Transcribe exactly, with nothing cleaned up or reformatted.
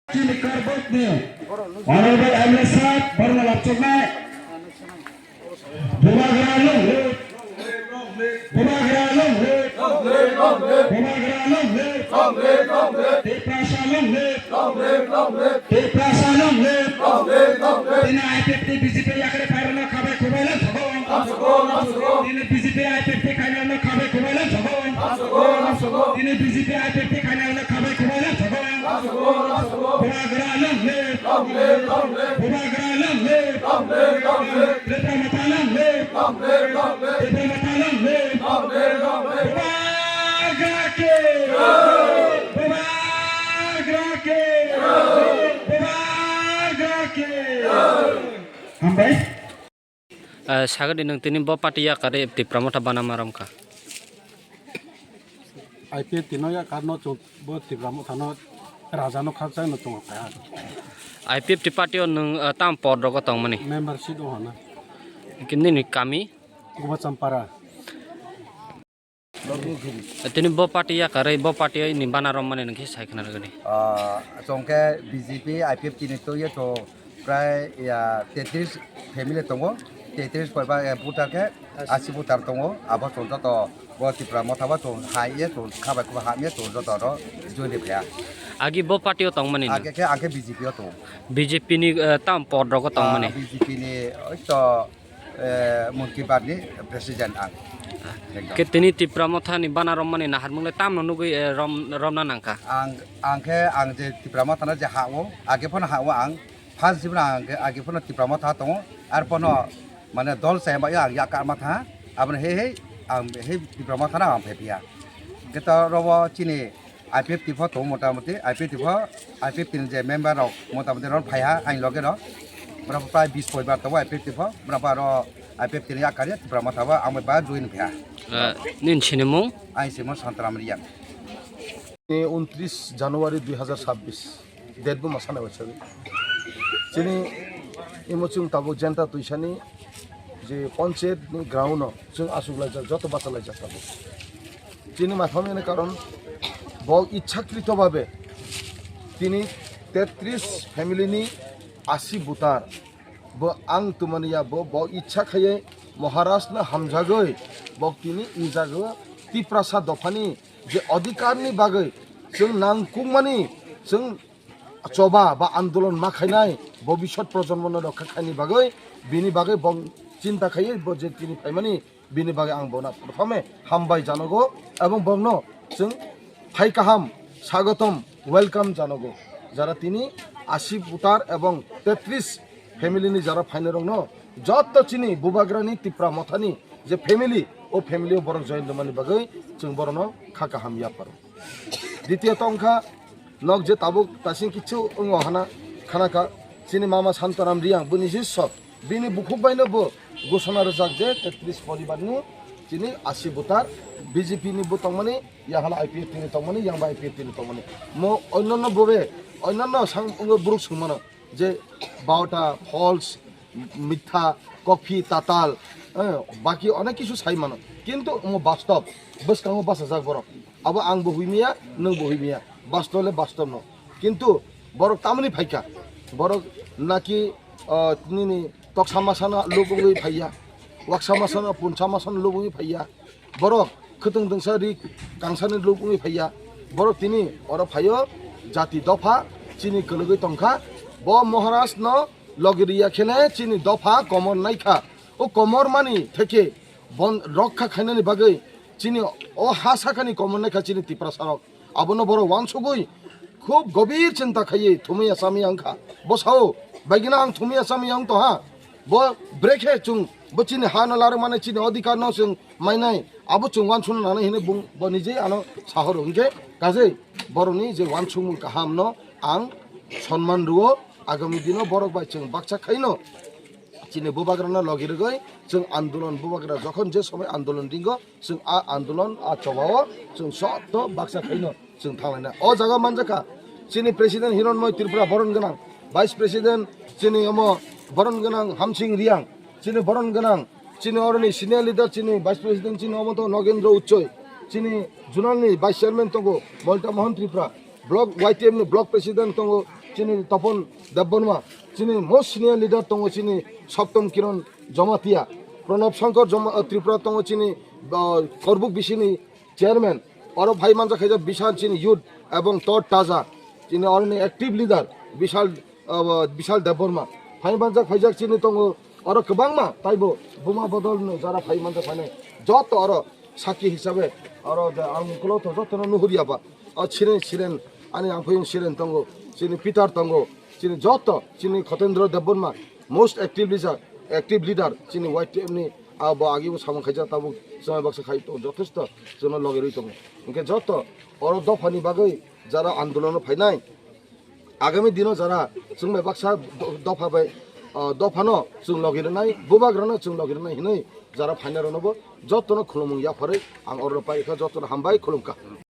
Chini Karbok ni Honorable M L A sahab, borno lapchoknai. Bubagra long live. Bubagra long live. Bubagra long live. Tiprasa long live. Tiprasa long live. Tini I P F T B J P yakre pairana khabai khubai lang thogo. Tini B J P I P F T khainano khabai khubai lang thogo. Tini B J P I P F T khainano khabai khubai lang thogo. Bubagra long live. Bubagra long live. Tipra Motha long live. Tipra Motha long live. Bubagra ke. Bubagra ke. Bubagra ke. Hambai. Eh, sagadi nwng tini bo party yakarwi Tipra Motha bana ma romkha. I P F T no yakar no chwng bo Tipra Motha no raja no khakchang no chwng kha. I P F T party o nwng, eh, tam pod rogo tongmani. Membership o hana. Kini ni kami? Kubachampara. Tini bo party yakarwi, bo party ni bana romani nwng khe sai khna rwgwdi. Ah, chwng khe B J P, I P F T ni twi o chwng prai, ya, tetris family tongo, tetris poribar, eh, voter khe asi voter tongo, abo chwng joto bo Tipra Motha bo chwng hai ye chwng khabai khubai ham ye chwng joto ro join de phaya. Agi bo party o tongmani nwng? Age khe ang khe B J P o tongo. B J P ni, eh, tam pod rogo tongmani? Ah, B J P ni oi to eh, Mon Ki Baat ni president ang. Ekdom. Khe tini Tipra Motha ni bana romani naharmung le tamno nugwi, eh, rom-, romna nangkha. Ang, ang khe ang je Tipra Motha no je ha-o, age phano ha-o ang, first jibra ang khe age phano Tipra Motha tongo, ar phano mane dol chaya bai ang yak ka Motha, aboni hei hei ang hei Tipra Motha no ang phai phiya. Khe to robo chini I P F T pho tongo motamoti, I P F T pho, I P F T ni je member rok motamoti rok phaiha ani loge rok. Borok prai bis poribar tongo I P F T pho, borok aro I P F T ni yakari Tipra Motha bo ang bai ba join phiya. Eh, nini sinimung? Ani sinimung Santaram Reang. Ni untris January dui hazar sabbish, date bo masana bai sabi. Chini imo chwng tabuk jenta twisani je panchayat ni ground o chwng aswk laijak, joto bacha laijak tabuk. Chini matham yani karon bo ichhakrito babe tini tetris family ni asi butar bo ang tumani ya bo, bo ichha khaye Maharaj no hamjagoi bo tini i jago Tiprasa dophani je adhikar ni bagwi chwng nangkukmani chwng choba ba andolon ma khainai, bobisot projonmo no rokha khaini bagwi, bini bagwi bong chinta khaiwi bo je tini phaimani, bini bagwi ang bono prothome hambai janogo, ebong bongno chwng phai kaham, swagotom, welcome janogo. Jara tini asi voter ebong tetris family ni jara phainai rokno joto chini Bubagrani Tipra Mothani je family, o family o borok join rwmani bagwi chwng borokno kha kaham yaparo. Ditiyot wngkha, nok je tabuk tasing kichu wngo hana khanakha, chini mama Santaram Riyang, bini jisok, bini bukhuk baino bo gosona rwjak je tetris poribar ni chini asi butar B J P ni bo tongmani, yang hana I P F T ni tongmani, yang ba I P F T ni tongmani. Mo onnanno bobe, onnanno sang wngo borok swngmano. Je baota, false, mitha, kokphi, tatal, eh, baki onek kisu sai mano. Kintu omo bastob, bwskango bachajak borok. Abo ang bo huimiya, nwng bo huimiya. Bastob le bastob no. Kintu borok tamoni phaikha. Borok naki, ah, nini toksa masano lubungwi phaiya. Waksa masano, punsa masano lubungwi phaiya. Borok khwtwng dwngsa ri kangsani luk wngwi phaiya. Borok tini oro phaio, jati dopha chini kwlwgwi tongkha. Bo Maharaj no logi riya khele chini dopha komor naikha. O komor mani theke bon rokha khainani bagwi chini o ha sakani komor naikha chini Tiprasa rok. Abono borok wansugwi khub gobir chinta khaiwi thumwi achami wngkha. Bo sao, baigina ang thumwi achami wng tongha. Bo brekhe chwng bo chini ha no larwk mani chini odhikar no chwng mainai. Abo chwng wansukna nanai hinwi bung bo nijei ano sahoro hwnkhe kajei borokni je wansukmung kaham no ang sonman rwo. Agami dino borok bai chwng baksa khaino chini bubagrano logi rwgwi chwng andolon bubagra jokhon je somoi andolon ringo, chwng a andolon, a chobao chwng sotto baksa khaino chwng thanglaina. O jaga manjakha chini President Hironmoy Tripura boron gwnang, Vice President chini omo boron gwnang Hamsing Riang, chini boron gwnang, chini oroni senior leader chini Vice President chini omo to Nogendra Uchoi, chini zonal ni Vice Chairman tongo Molta Mohan Tripura, block Y T F ni block president tongo chini Topon Debbarma, chini most senior leader tongo chini Saptam Kiran Jamatia, Pranab Shankar Jama-, uh, Tripura tongo chini, uh, Korbuk bisini chairman, oro phai manjak khaijak Bishal chini youth ebong Tor Taja, chini oroni active leader Bishal, uh, Bishal Debbarma, phai manjak khaijak chini tongo oro kwbangma taibo buma bodol no jara phai manjak phainai joto oro sakki hisabe oro je ang ukulok to jotono nuhurya ba. O siren siren ani ang phuyung siren tongo, chini Peter tongo, chini joto chini Khotendra Debbarma most active leader, active leader chini Y T F ni abo agi bo samung khaijak tabuk chwng baksa khai tongo jothesto chwngno logi rwi tongo. Hinkhe joto oro dophani bagwi jara andolono phainai, agami dino jara chwng bai baksa do-, dopha bai, ah, dophano chwng logi rwnai, bubagrano chwng logi rwnai hinwi jara phainai rokno bo jotono khulumung yapharwi ang oro pai kha, jotono hambai khulumkha.